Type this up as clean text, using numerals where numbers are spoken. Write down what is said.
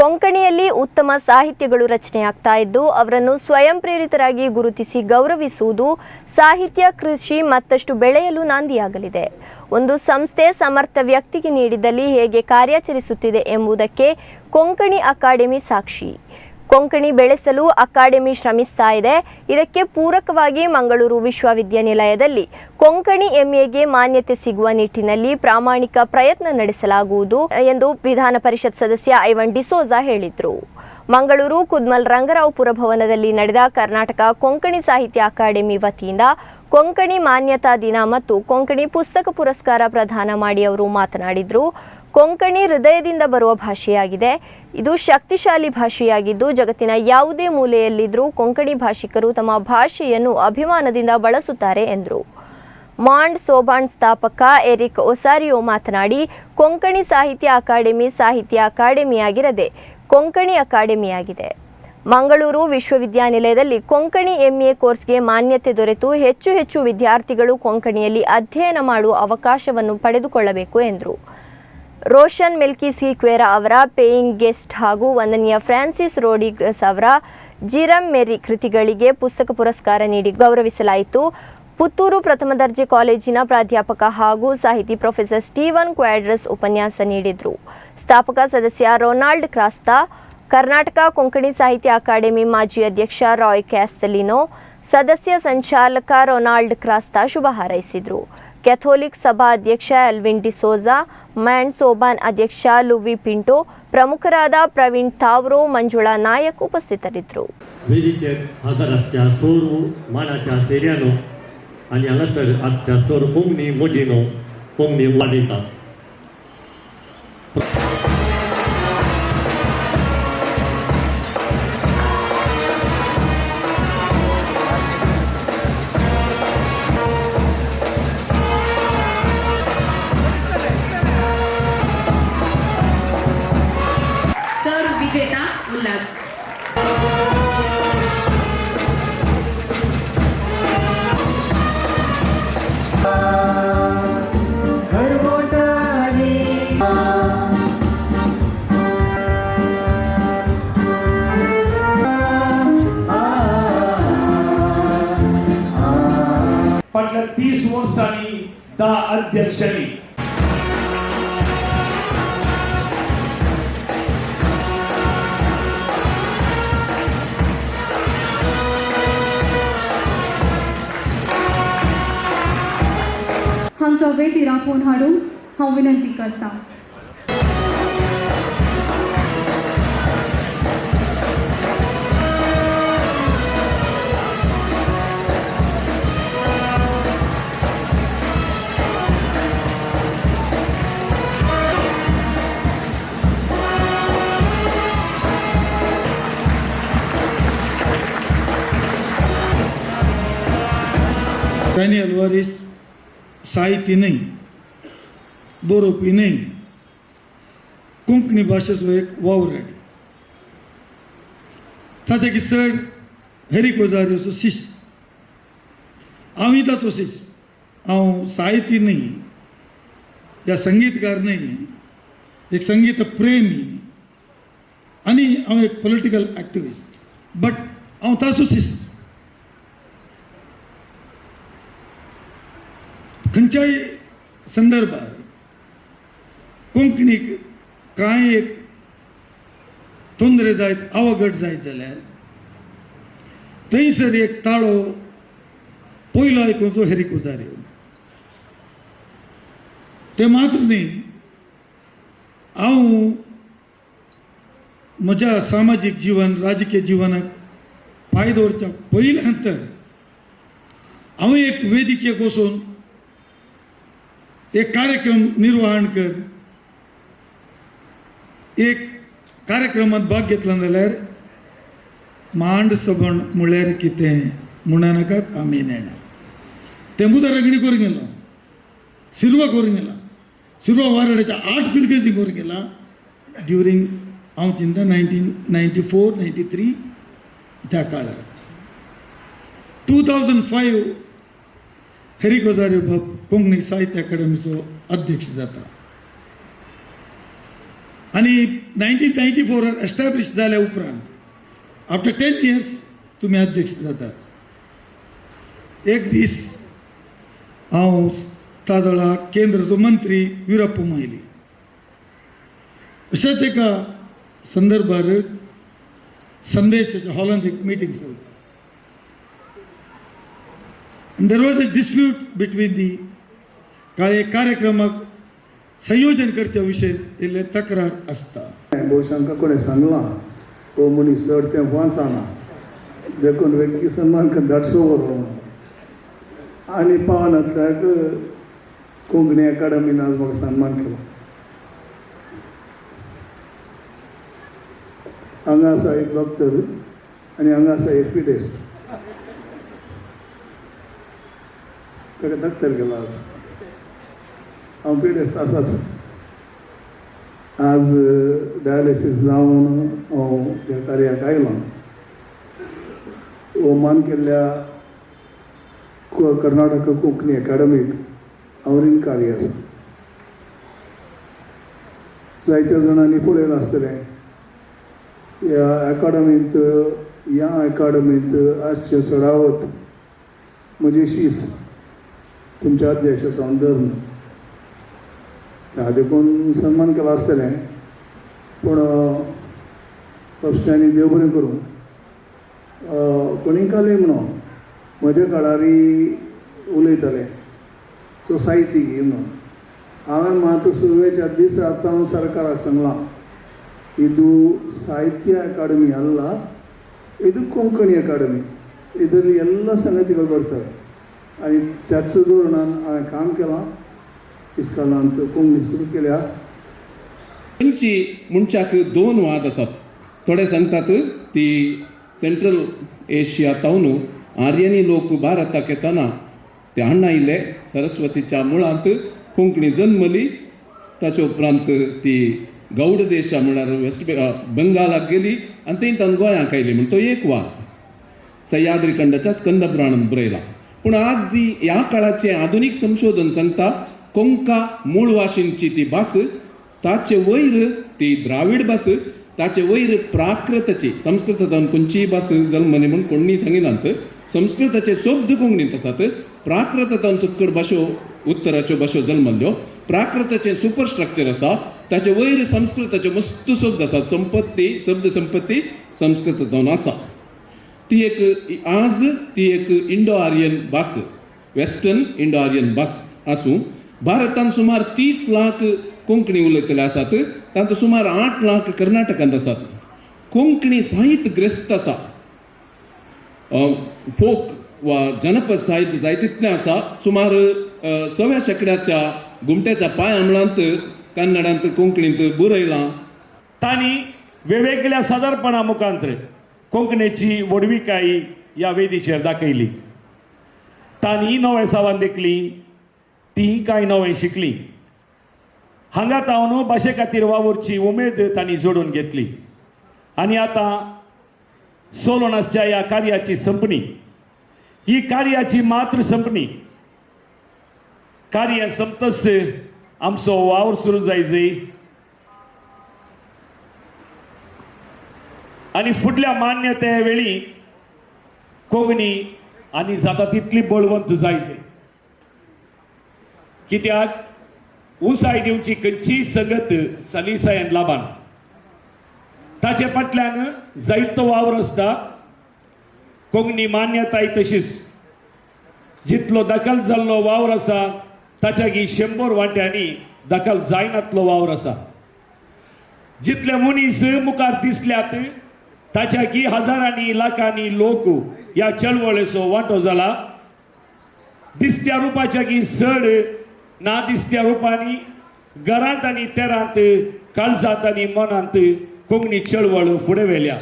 ಕೊಂಕಣಿಯಲ್ಲಿ ಉತ್ತಮ ಸಾಹಿತ್ಯಗಳು ರಚನೆಯಾಗ್ತಾ ಇದ್ದು, ಅವರನ್ನು ಸ್ವಯಂ ಪ್ರೇರಿತರಾಗಿ ಗುರುತಿಸಿ ಗೌರವಿಸುವುದು ಸಾಹಿತ್ಯ ಕೃಷಿ ಮತ್ತಷ್ಟು ಬೆಳೆಯಲು ನಾಂದಿಯಾಗಲಿದೆ. ಒಂದು ಸಂಸ್ಥೆ ಸಮರ್ಥ ವ್ಯಕ್ತಿಗೆ ನೀಡಿದಲ್ಲಿ ಹೇಗೆ ಕಾರ್ಯಾಚರಿಸುತ್ತಿದೆ ಎಂಬುದಕ್ಕೆ ಕೊಂಕಣಿ ಅಕಾಡೆಮಿ ಸಾಕ್ಷಿ. ಕೊಂಕಣಿ ಬೆಳೆಸಲು ಅಕಾಡೆಮಿ ಶ್ರಮಿಸ್ತಾ ಇದೆ. ಇದಕ್ಕೆ ಪೂರಕವಾಗಿ ಮಂಗಳೂರು ವಿಶ್ವವಿದ್ಯಾನಿಲಯದಲ್ಲಿ ಕೊಂಕಣಿ ಎಂಎಗೆ ಮಾನ್ಯತೆ ಸಿಗುವ ನಿಟ್ಟಿನಲ್ಲಿ ಪ್ರಾಮಾಣಿಕ ಪ್ರಯತ್ನ ನಡೆಸಲಾಗುವುದು ಎಂದು ವಿಧಾನ ಪರಿಷತ್ ಸದಸ್ಯ ಐವನ್ ಡಿಸೋಜಾ ಹೇಳಿದರು. ಮಂಗಳೂರು ಕುದ್ಮಲ್ ರಂಗರಾವ್ ಪುರಭವನದಲ್ಲಿ ನಡೆದ ಕರ್ನಾಟಕ ಕೊಂಕಣಿ ಸಾಹಿತ್ಯ ಅಕಾಡೆಮಿ ವತಿಯಿಂದ ಕೊಂಕಣಿ ಮಾನ್ಯತಾ ದಿನ ಮತ್ತು ಕೊಂಕಣಿ ಪುಸ್ತಕ ಪುರಸ್ಕಾರ ಪ್ರದಾನ ಮಾಡಿ ಅವರು ಮಾತನಾಡಿದರು. ಕೊಂಕಣಿ ಹೃದಯದಿಂದ ಬರುವ ಭಾಷೆಯಾಗಿದೆ. ಇದು ಶಕ್ತಿಶಾಲಿ ಭಾಷೆಯಾಗಿದ್ದು, ಜಗತ್ತಿನ ಯಾವುದೇ ಮೂಲೆಯಲ್ಲಿದ್ದರೂ ಕೊಂಕಣಿ ಭಾಷಿಕರು ತಮ್ಮ ಭಾಷೆಯನ್ನು ಅಭಿಮಾನದಿಂದ ಬಳಸುತ್ತಾರೆ ಎಂದರು. ಮಾಂಡ್ ಸೋಬಾನ್ ಸ್ಥಾಪಕ ಎರಿಕ್ ಒಸಾರಿಯೋ ಮಾತನಾಡಿ, ಕೊಂಕಣಿ ಸಾಹಿತ್ಯ ಅಕಾಡೆಮಿ ಸಾಹಿತ್ಯ ಅಕಾಡೆಮಿಯಾಗಿರದೆ ಕೊಂಕಣಿ ಅಕಾಡೆಮಿಯಾಗಿದೆ. ಮಂಗಳೂರು ವಿಶ್ವವಿದ್ಯಾನಿಲಯದಲ್ಲಿ ಕೊಂಕಣಿ ಎಂಎ ಕೋರ್ಸ್ಗೆ ಮಾನ್ಯತೆ ದೊರೆತು ಹೆಚ್ಚು ಹೆಚ್ಚು ವಿದ್ಯಾರ್ಥಿಗಳು ಕೊಂಕಣಿಯಲ್ಲಿ ಅಧ್ಯಯನ ಮಾಡುವ ಅವಕಾಶವನ್ನು ಪಡೆದುಕೊಳ್ಳಬೇಕು ಎಂದರು. ರೋಷನ್ ಮೆಲ್ಕಿ ಸಿಕ್ವೇರಾ ಅವರ ಪೇಯಿಂಗ್ ಗೆಸ್ಟ್ ಹಾಗೂ ವಂದನೀಯ ಫ್ರಾನ್ಸಿಸ್ ರೋಡ್ರಿಗಸ್ ಅವರ ಜಿರಮ್ ಮೆರಿ ಕೃತಿಗಳಿಗೆ ಪುಸ್ತಕ ಪುರಸ್ಕಾರ ನೀಡಿ ಗೌರವಿಸಲಾಯಿತು. ಪುತ್ತೂರು ಪ್ರಥಮ ದರ್ಜೆ ಕಾಲೇಜಿನ ಪ್ರಾಧ್ಯಾಪಕ ಹಾಗೂ ಸಾಹಿತಿ ಪ್ರೊಫೆಸರ್ ಸ್ಟೀವನ್ ಕ್ವಾಡ್ರಸ್ ಉಪನ್ಯಾಸ ನೀಡಿದರು. ಸ್ಥಾಪಕ ಸದಸ್ಯ ರೊನಾಲ್ಡ್ ಕ್ರಾಸ್ತಾ, ಕರ್ನಾಟಕ ಕೊಂಕಣಿ ಸಾಹಿತ್ಯ ಅಕಾಡೆಮಿ ಮಾಜಿ ಅಧ್ಯಕ್ಷ ರಾಯ್ ಕ್ಯಾಸ್ತಲಿನೋ, ಸದಸ್ಯ ಸಂಚಾಲಕ ರೊನಾಲ್ಡ್ ಕ್ರಾಸ್ತಾ ಶುಭ ಹಾರೈಸಿದರು. ಕೆಥೋಲಿಕ್ ಸಭಾ ಅಧ್ಯಕ್ಷ ಎಲ್ವಿನ್ ಡಿಸೋಜಾ, ಮ್ಯಾಂಡ್ ಸೋಬಾನ್ ಅಧ್ಯಕ್ಷ ಲುವಿ ಪಿಂಟೋ, ಪ್ರಮುಖರಾದ ಪ್ರವೀಣ್ ತಾವ್ರೋ, ಮಂಜುಳಾ ನಾಯಕ್ ಉಪಸ್ಥಿತರಿದ್ದರು. वेदिकेर हजर आसच्या सर्व मानाच्या सेऱ्यानो आनी हांगासर आसच्या सर्व कोंकणी मोदीनो, कोंकणी वाडयता. सर विजेता उल्हास. फाटल्या 30 वर्सांनी 10 अध्यक्षांनी हांकां वेदीर आपोवन हाडूंक हांव विनंती करतां. डॅनी अल्वारीस साहित्य न्हय, बरोवपी न्हय, कोंकणी भाशेचो एक वावराडी. ताच्या चड हेरीक ओजारियोचो शिश्य, हांवूय ताचो शिश्य. हांव साहित्य न्हय या संगीतकार न्हय, एक संगीत प्रेमी आनी हांव एक पॉलिटिकल एक्टिविस्ट, बट हांव ताचो शिश्य. खंयच्याय संदर्भार कोंकणीक कांय एक तोंदरे जायत, अवघड जायत जाल्यार थंयसर एक ताळो पयलो आयकुचो हेरीक ओजारियो. तें मात्र न्ही, हांव म्हज्या सामाजीक जीवन, राजकीय जिवनाक पांय दवरच्या पयल्यान तर हांव एक वेदिकेक वचून एक कार्यक्रम निर्वहण कर, एक कार्यक्रमात भाग घेतला जाल्यार मांड सबण म्हळ्यार कितें म्हणा नाकात, आमी नेणा. तें मुदार करूंक गेलो, सिरवा करूंक गेला, सिरवा वाराड्याच्या आठ पिरगेजी करूंक गेला ड्युरींग हांव चिंता 1994 93 त्या काळार. 2005 हेरीक ओजारियो बाब कोंकणी साहित्य अकादमीचो अध्यक्ष जाता. आनी 1994 एस्टॅब्लिश जाल्या उपरांत आफ्टर 10 इयर्स तुमी अध्यक्ष जातात. एक दीस हांव तादळा केंद्राचो मंत्री वीरप्प मोयली अशाच एका संदर्भार संदेशाच्या हॉलांत एक मिटींग चलता. And there was a dispute between the काय कार्यक्रमाक संयोजन करच्या विशय इल्ले तक्रार आसता. भोवशा आमकां कोणें सांगलां, हो मनीस चड तें वाचना, देखून व्यक्ती सन्मान धाडसो बरो म्हणून. आनी पावनातल्याक कोंकणी अकाडमीन आज म्हाका सन्मान केलो. हांगा आसा एक डॉक्टर आनी हांगा आसा एक पिडेस्ट. ताका डॉक्टर केला. आज हांव पिडेस्त आसाच. आज डायलिसीस जावन हांव ह्या कार्याक आयलो. हो मान केल्ल्या कर्नाटक कोंकणी अकाडमीक हांव रिणकारी आसा. जायत्या जाणांनी पळयलां आसतलें, ह्या अकाडमींत आसचे चडावत म्हजे शीस तुमच्या अध्यक्षतान धरून त्या देखून सन्मान केला आसतलें. पूण फस्टांनी देव बरें करूं, कोणीय कालय म्हणून म्हज्या काळारी उलयताले, तो साहित्यीक म्हणून. हांवें मात सुरवेच्या दिसा हांव सरकाराक सांगलां, ಇದು ಸಾಹಿತ್ಯ ಅಕಾಡೆಮಿ ಅಲ್ಲ, ಇದು ಕೊಂಕಣಿ अकाडमी. ಇದರಲ್ಲಿ ಎಲ್ಲ ಸಂಗತಿಗಳು ಬರ್ತವೆ. आणि त्याच धोरणान हांवें काम केलां. इस्कॉलांत कोंकणी सुरू केल्या. खंयची मनशाक दोन वाद आसात. थोडे सांगतात ती सेंट्रल एशिया तावन आर्यनी लोक भारताक येतना ते हाण्णा आयिल्ले. सरस्वतीच्या मुळांत कोंकणी जन्मली. ताचे उपरांत ती गौड देशा म्हळ्यार वेस्ट बंगालाक गेली आनी थंय तावन गोंयांक आयली म्हण तो एक वाद सह्याद्री खंडाच्या स्कंदपुराणांत बरयला. पूण आदी ह्या काळाचें आधुनीक संशोधन सांगता, कोंका मूळ वाशींची ती भास, ताचे वयर ती द्रावीड भास, ताचे वयर प्राकृताची. संस्कृतांत खंयचीय भास जल्मली म्हूण कोणी सांगिनात. संस्कृताचे शब्द कोंकणींत आसात. प्राकृतांत सक्कड भाशो, उत्तराच्यो भाशो जल्मल्ल्यो. प्राकृताचें सुपर स्ट्रक्चर आसा, ताचे वयर संस्कृताच्यो मस्त शब्द आसात. संपत्ती, शब्द संपत्ती संस्कृतांत आसा. ती एक आज ती एक इंडो आर्यन भास, वेस्टर्न इंडो आर्यन भास आसूं. भारतांत सुमार 30 लाख कोंकणी उलयतले आसात. तातूंत सुमार 8 लाख कर्नाटकांत आसात. कोंकणी साहित्य ग्रेस्त आसा. फोक वा जनपद साहित्य जाय तितलें आसा. सुमार सव्या शेंकड्याच्या घुमट्याच्या पांया मुळांत कन्नडांत कोंकणींत बरयलां. तांणी वेगवेगळ्या सादरपणा मुखांतर कोंकणीची व्हडविकाय ह्या वेदीचेर दाखयली. तांणी नवें सावान देखली, ती कांय नवें शिकली. हांगा तावन भाशे खातीर वावुरची उमेद तांणी जोडून घेतली आनी आतां सोलोन आसच्या ह्या कार्याची संपणी. ही कार्याची मात्र संपणी. कार्य संपतच आमचो वावर सुरू जायजय आनी फुडल्या मान्यताये वेळी कोंकणी आनी जाता तितली बळवंत जायजय. कित्याक उंचाय दिवची खंयचीय संगत सलिसायन लाबान. ताचे फाटल्यान जायतो वावर आसता. कोंकणी मान्यताय तशीच जितलो दखल जाल्लो वावर आसा, ताच्या 100 वांट्यांनी दखल जायनातलो वावर आसा. जितले मनीस मुखार दिसल्यात, ताच्या की हजारांनी लाखांनी लोक ह्या चळवळीचो वांटो जाला. दिसत्या रुपाच्या की चड ना दिसत्या रुपांनी घरांत आनी तेरांत, काळजांत आनी मनांत कोंकणी चळवळ फुडें व्हेल्या.